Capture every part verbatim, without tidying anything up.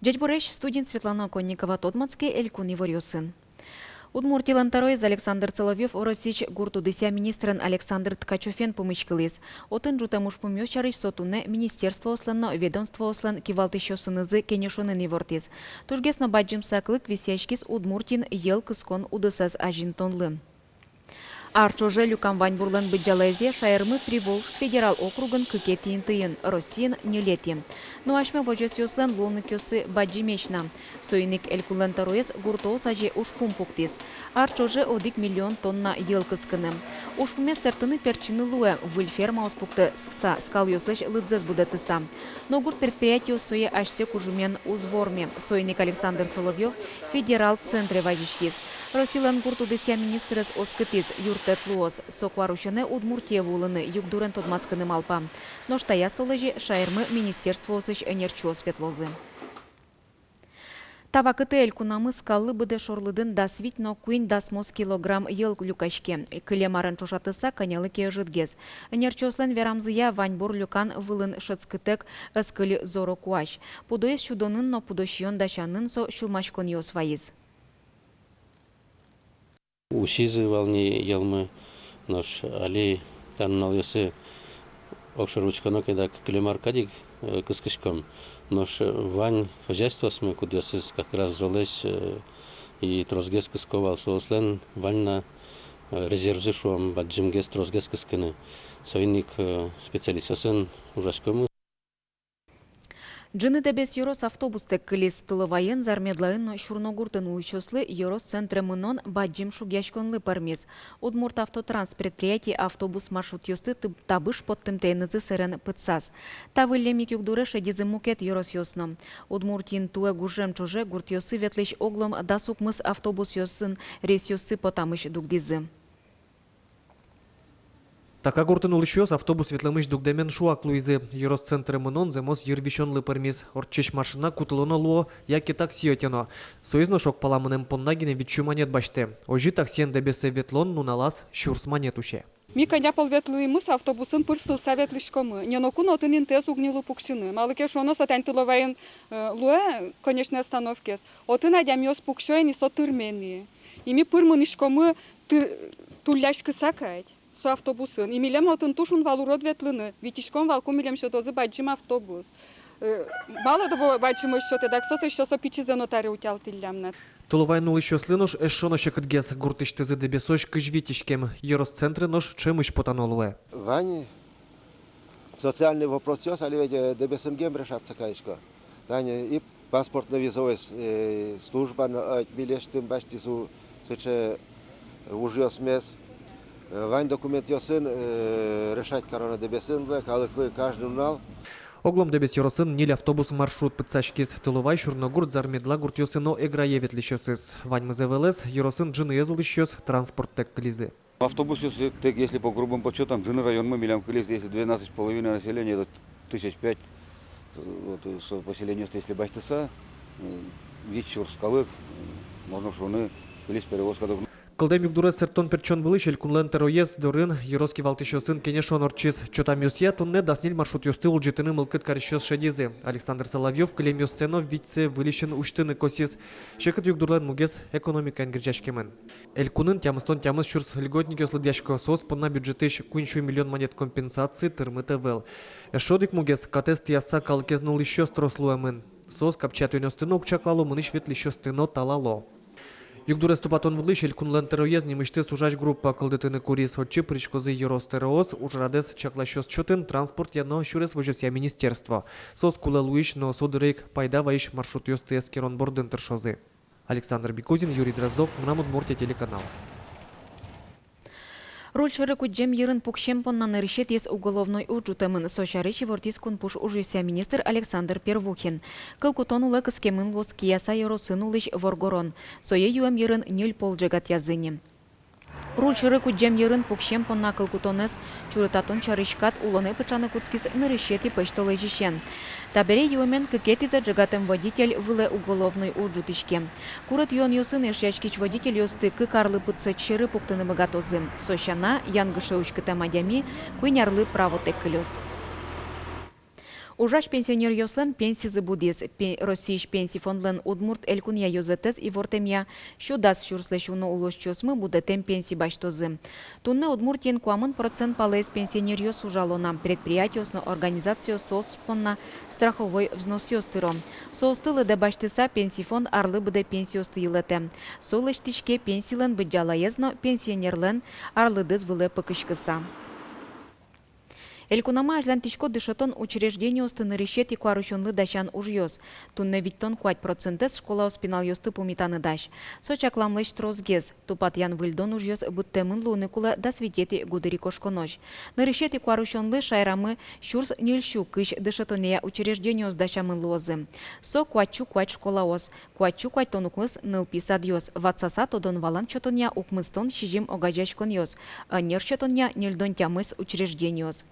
Ӟечбуресь! Студиын Светлана Оконникова. Тодматске элькун иворъёсын. Удмуртилэн тӧроез Александр Соловьёв Россиысь гурт удысъя министрен Александр Ткачёвен пумиськылӥз. Отын ӝутэм ужпумъёс сярысь со туннэ министерствоослэн но ведомствоослэн кивалтӥсьёсынызы кенешонын ивортӥз. Тужгес но бадӟым саклык висъяськиз Удмуртиын йӧл кыскон удысэз азинтонлы. Ар ӵоже люкам ваньбурлэн быдӟалаезъя шаермы Приволжск федерал округын кыкетӥ интыын, Россиын ньылетӥ. Но асьме возёсъёслэн луонлыкъёссы бадӟымесь на. Соин ик элькунлэн тӧроез гуртоос азе ужпум пуктӥз: ар ӵоже одӥг миллион тонна йӧл кыскыны. Ужпумез сэртыны-пертчыны луэ, выль фермаос пуктыса, скалъёслэсь лыдзэс будэтыса. Но гурт предприятиос сое асьсэ кужымен уз ворме. Соин ик Александр Соловьёв федерал центре вазиськиз. Россилэн гурт удысъя министрез оскытӥз: юрттэт луоз. Со куарусёнэ Удмуртие вуылыны югдурен тодматскыны малпа. Нош таяз толэзе шаермы министерствоосысь ӧнерчиос ветлозы. Та вакытэ элькунамы скаллы быдэ шорлыдын дас вить но куинь дасмос килограмм йӧл люкаське. Кылем арен ӵошатыса, кӧнялы ке ӧжытгес. Ӧнерчиослэн верамзыя, ваньбур люкан вылын шӧдскытэк ӧз кыльы зоро куазь. Пудоез сюдонын но пудо сиён дасянын со сюлмаськонъёс вайиз. Усизы вал ни йӧлмы, нош али та нуналъёсы огшоры учконо ке, дак кылем ар кадь ик, э, кыскиськом. Нош, э, вань хозяйствоосмы, кудъёсыз как раз золэсь, э, и тросгес кыско вал, соослэн вань на, э, резервзы, шуом, бадӟымгес, тросгес кыскыны. Соин ик, э, специалистъёсын ужаськомы. Ӝыны Дэбес ёрос автобустэк кылиз. Тыловайын, Зармедлаын но Сюрногуртын улӥсьёслы ёрос центре мынон бадӟым шугъяськонлы пӧрмиз. Удмурт автотранс предприятие автобус маршрутъёсты тыб-, табыш поттымтэенызы сэрен пытсаз. Та выллем ик югдуре шедизы мукет ёросъёс но. Удмуртиын туэ гужем ӵоже гуртъёсы ветлӥсь оглом дас укмыс автобусъёсын рейсъёссы потамысь дугдӥзы. Така гуртын улӥсьёс автобус ветлэмысь дугдэмен шуак луизы. Ёрос центре мынон зэмос йыр висёнлы пӧрмиз. Ортчись машина кутылоно луо яке такси ӧтёно. Соиз но шок пала мынэм понна гинэ вить сю манет басьтэ. Озьы таксиен Дэбесэ ветлон нуналаз сюрс манет усе. Ми кӧня пол ветлӥмы, со автобусын пыр сылыса ветлӥськомы. Ни ноку но отын интыез уг ни лу пуксьыны. Малы ке шуоно, со тань Тыловайын, э, луэ конечной остановкаез. Отын адямиос пуксё ини, со тырме ни. И ми пыр мынӥськомы тыр-, тулляськыса кадь со автобусын. И милем отын туж ик вал урод ветлыны. Витиськом вал, ку милем сётозы бадӟым автобус. Э, мало того, бадӟымез сётэ, дак соос ещё со пичизэ но таре утялтӥллям на. Тыловайын улӥсьёслы нош эшшо но секытгес. Гуртысьтызы Дэбесозь кызь вить иськем. Ёрос центре нош ӵемысь потано луэ. Вань социальный вопросъёс али ведь, э, Дэбесын гем решаться карисько. Тани и паспортно-визовой с-, э, служба но, э, милесьтым басьтӥз у-, сыӵе ужъёсмес. Э, вань документъёсын, э, решать кароно Дэбесын, калыклы каждый нунал. Оглом Дэбес ёросын ньыль автобус маршрут пытсаськиз: Тыловай, Сюрногурт, Зармедла гуртъёсы но Эграе ветлӥсьёсыз. Ваньмыз ӧвӧлэз, ёросын ӝыныез улӥсьёс транспорттэк кылизы. Автобусъёстэк, если по грубым подсчётам, ӝыны районмы милям кылиз, если двенадцать с половиной населения, это тысяч пять, э, вот, э, со поселениосты если басьтыса, э, вить сюрс калык, э, можно шуыны, кылиз перевозка дорын. Кылдэм югдурез сэрттон-пертчон вылысь элькунлэн тӧроез дорын ёрос кивалтӥсьёсын кенешон ортчиз. Чотамъёсъя, туннэ дас ньыль маршрутъёсты улӟытыны мылкыд карисьёс шедизы. Александр Соловьёв кылемъёссэ но витьсэ выльысен усьтыны косӥз. Секыт югдурлэн мугез экономикаен герӟаськемын. Элькунын тямыстон тямыс сюрс льготникъёс лыдъясько, соос понна бюджетысь куинь сю миллион манет компенсаци тырмыт ӧвӧл. Эшшо одӥг мугез: катэз тӥяса калыкез нуллӥсьёс трос луэмын. Соос капчиятонъёсты но уг чаклало, мынӥсь-ветлӥсьёсты но талало. Югдурез тупатон вылысь элькунлэн тӧроез нимысьтыз ужась группа кылдытыны куриз. Отчы пыриськозы ёрос тӧроос, ужрадэз чакласьёс чотын, транспортъя но сюрес возёсъя министерство. Соос кулэ луись но со дыре ик пайда вайись маршрутъёсты эскерон бордын тыршозы. Александр Бекузин, Юрий Дроздов, «Мынам Удмуртие» телеканал. Руль шоры кудӟем йырын пуксем понна нырысетӥез уголовной уж ӝутэмын. Со сярысь ивортӥз кунпуш ужъёсъя министр Александр Первухин. Кыл кутон улэ кыскемын луоз Кияса ёросын улӥсь воргорон. Сое юэм йырын ньыль пол ӝегатъязы ни. Руль шоры кудӟем йырын пуксем понна кыл кутонэз чурытатон сярысь кат улонэ пыӵаны кутскиз нырысетӥ пӧсьтолэзьысен. Табере юэмен кыкетӥзэ ӝегатэм водитель вылэ уголовной уж ӝутӥське. Курыт юонъёсын эшъяськись водительёсты кык арлы пытсэт сьӧры пуктыны быгатозы. Со сяна, янгыше уськытэм адями куинь арлы правотэк кылёз. Ужась пенсионеръёслэн пенсизы будӥз. Пе-, Россиысь Пенси фондлэн Удмурт Элькунъя ёзэтэз ивортэмъя, сю дас сюрслэсь уно улосчиосмы будэтэм пенси басьтозы. Туннэ Удмуртиын куамын процент палэз пенсионеръёс ужало на, предприятиос но организациос соос понна страховой взносъёс тыро. Соосты лыдэ басьтыса, Пенси фонд арлы быдэ пенсиосты йылэтэ. Со лэсьтӥське пенсилэн быдӟалаез но пенсионерлэн арлыдыз вылэ пыкиськыса. Элькунамы азьланьтӥсько дышетон учреждениосты нырысетӥ куарусёнлы дасян ужъёс. Туннэ витьтон куать процентэз школаос пиналъёсты пумитаны дась. Со чакламлэсь тросгес. Тупатъян-выльдон ужъёс быдтэмын луыны кулэ дас витетӥ гудырикошконозь. Нырысетӥ куарусёнлы шаерамы сюрс ньыльсю кызь дышетонъя учреждениос дасямын луозы. Со куатьсю куать школаос, куатьсю куатьтон укмыс нылпи садъёс, ватсаса тодон-валан сётонъя укмыстон сизьым огазеяськонъёс, ӧнер сётонъя ньыльдон тямыс учреждениос.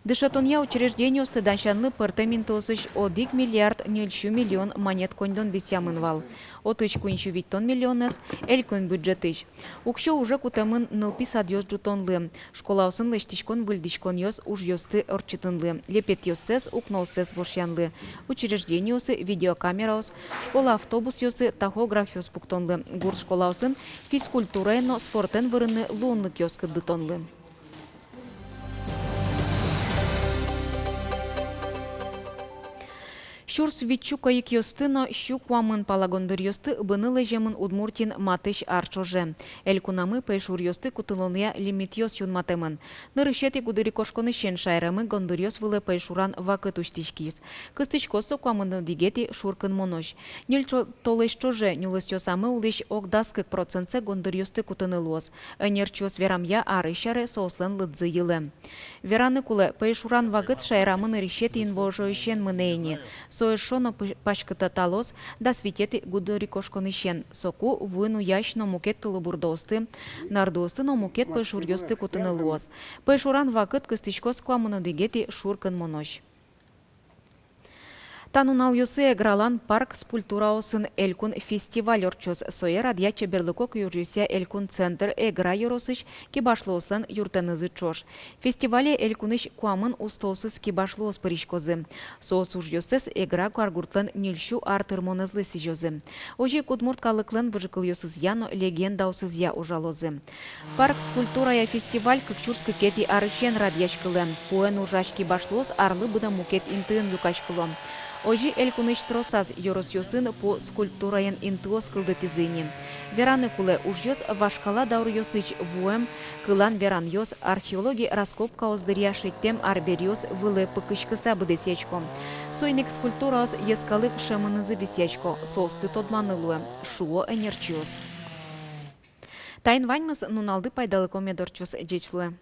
Дышетонъя учреждениосты дасянлы пӧртэм интыосысь одӥг миллиард ньыльсю миллион манет коньдон висъямын вал. Отысь куиньсю витьтон миллионэз — элькун бюджетысь. Уксё уже кутэмын нылпи садъёс ӝутонлы, школаосын лэсьтӥськон-выльдӥськонъёс ужъёсты ортчытонлы, липетъёссэс, укноосэс вошъянлы, учреждениосы видеокамераос, школа автобусъёсы тахографъёс пуктонлы, гурт школаосын физкультураен но спортэн вырыны луонлыкъёс кылдытонлы. Сюрс витьсю койыкъёсты но сю куамын пала гондыръёсты ыбыны лэземын Удмуртиын матысь ар ӵоже. Элькунамы пӧйшуръёсты кутылонъя лимитъёс юнматэмын. Нырысетӥ гудырикошконысен шаерамы гондыръёс вылэ пӧйшуран вакыт усьтӥськиз. Кыстӥськоз со куамын одӥгетӥ шуркынмонозь. Ньыль ӵо-, толэзь ӵоже нюлэсъёсамы улӥсь ог дас кык процентсэ гондыръёсты кутыны луоз. Ӧнерчиос верамъя, арысь аре соослэн лыдзы йылэ. Вераны кулэ, пӧйшуран вакыт шаерамы нырысетӥ инвожоысен мынэ ини. Со эшшо но пы-, паськытаталоз дас витетӥ гудырикошконысен. Соку вуын уясь но мукет тылобурдоосты, нардуосты но мукет пӧйшуръёсты кутыны луоз. Пӧйшуран вакыт кыстӥськоз куамын одӥгетӥ шуркынмонозь. Та нуналъёсы Эгралан парк скульптураосын элькун фестиваль ортчоз. Сое радъя чеберлыко киужъёсъя элькун центр Эгра ёросысь кибашлыослэн юртэнызы ӵош. Фестивале элькунысь куамын устоосыз кибашлыос пыриськозы. Соос ужъёссэс Эгра каргуртлэн ньыльсю ар тырмонэзлы сӥзёзы. Озьы ик удмурт калыклэн выжыкылъёсызъя но легендаосызъя ужалозы. Парк скульптурая фестиваль кык сюрс кыкетӥ арысен радъяськылэ. Пуэн ужась кибашлыос арлы быдэ мукет интыын люкаськыло. Озьы элькунысь тросаз ёросъёсын пу скульптураен интыос кылдытӥзы ини. Вераны кулэ, ужъёс вашкала дауръёсысь вуэм кылан-веранъёс, археологи раскопкаос дыръя шедьтэм арбериос вылэ пыкиськыса быдэсъясько. Соин ик скульптураос йӧскалык шӧмынызы висъясько, соосты тодманы луэ, шуо ӧнерчиос. Таин ваньмыз. Нуналды пайдалыко мед ортчоз. Ӟеч луэ.